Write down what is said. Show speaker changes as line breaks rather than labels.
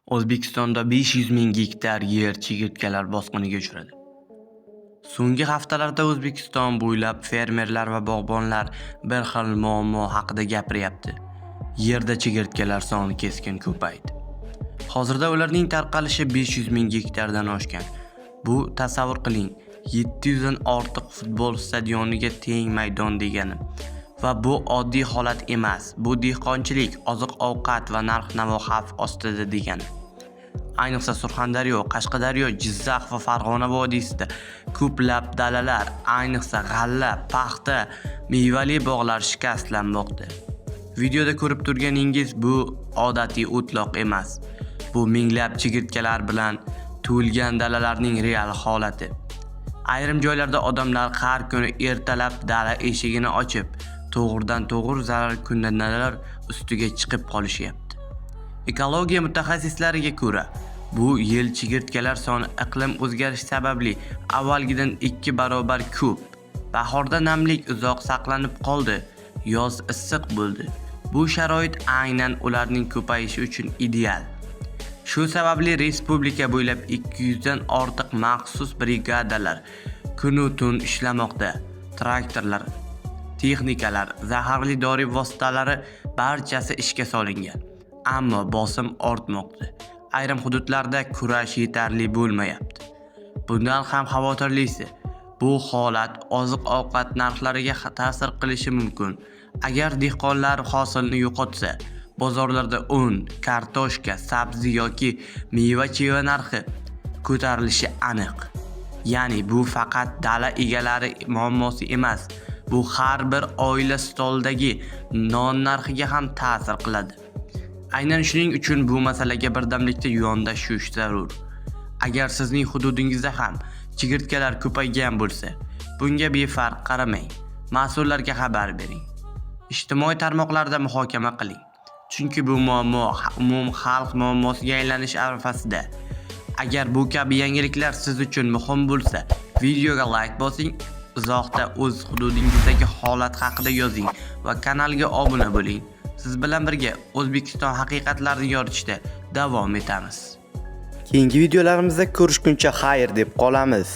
O'zbekistonda 500 ming gektar yer chigirtkalar bosqiniga uchradi. So'nggi haftalarda O'zbekiston bo'ylab fermerlar va bog'bonlar bir xil muammo haqida gapiryapti. Yerda chigirtkalar soni keskin ko'paydi. Hozirda ularning tarqalishi 500 ming gektardan oshgan. Bu, tasavvur qiling, 700 dan ortiq futbol stadioniga teng maydon degani. Va bu oddiy holat emas. Bu dehqonchilik, oziq-ovqat va narx-navo xavf ostida degani. Ayniqsa Surxondaryo, Qashqadaryo, Jizzax va Farg'ona vodiysida ko'plab dalalar, ayniqsa g'alla, paxta, mevali bog'lar shikastlanmoqda. Videoda ko'rib turganingiz bu odatiy o'tloq emas. Bu minglab chigirtkalar bilan to'lgan dalalarning real holati. Ayrim joylarda odamlar har kuni ertalab dala eshigini ochib, to'g'ridan to'g'ri zararkunandalar ustiga chiqib qolishyapti. Ekologiya mutaxassislariga ko'ra, bu yil chigirtkalar soni iqlim o'zgarishi sababli avvalgidan 2 barobar ko'p. Bahorda namlik uzoq saqlanib qoldi, yoz issiq bo'ldi. Bu sharoit aynan ularning ko'payishi uchun ideal. Shu sababli respublika bo'ylab 200 dan ortiq maxsus brigadalar kunu tun ishlamoqda. Traktorlar, texnikalar, zaharli dori vositalari barchasi ishga solingan. Ammo bosim ortmoqda. Ayrim hududlarda kurash yetarli bo'lmayapti. Bundan ham xavotirlisi, bu holat oziq-ovqat narxlariga ta'sir qilishi mumkin. Agar dehqonlar hosilni yo'qotsa, bozorlarda un, kartoshka, sabzi yoki meva-cheva narxi ko'tarilishi aniq. Ya'ni bu faqat dala egalari muammosi emas, bu har bir oila stolidagi non narxiga ham ta'sir qiladi. Aynan shuning uchun bu masalaga birdamlikda yondashish zarur. Agar sizning hududingizda ham chigirtkalar ko'paygan bo'lsa, bunga befarq qaramang. Mas'ullarga xabar bering. Ijtimoiy tarmoqlarda muhokama qiling. Chunki bu muammo umumxalq muammosiga aylanish arafasida. Agar bu kabi yangiliklar siz uchun muhim bo'lsa, videoga like bosing, izohda o'z hududingizdagi holat haqida yozing va kanalga obuna bo'ling. Siz bilan birga O'zbekiston haqiqatlarini yoritishda davom etamiz.
Keyingi videolarimizda ko'rishguncha xayr deb qolamiz.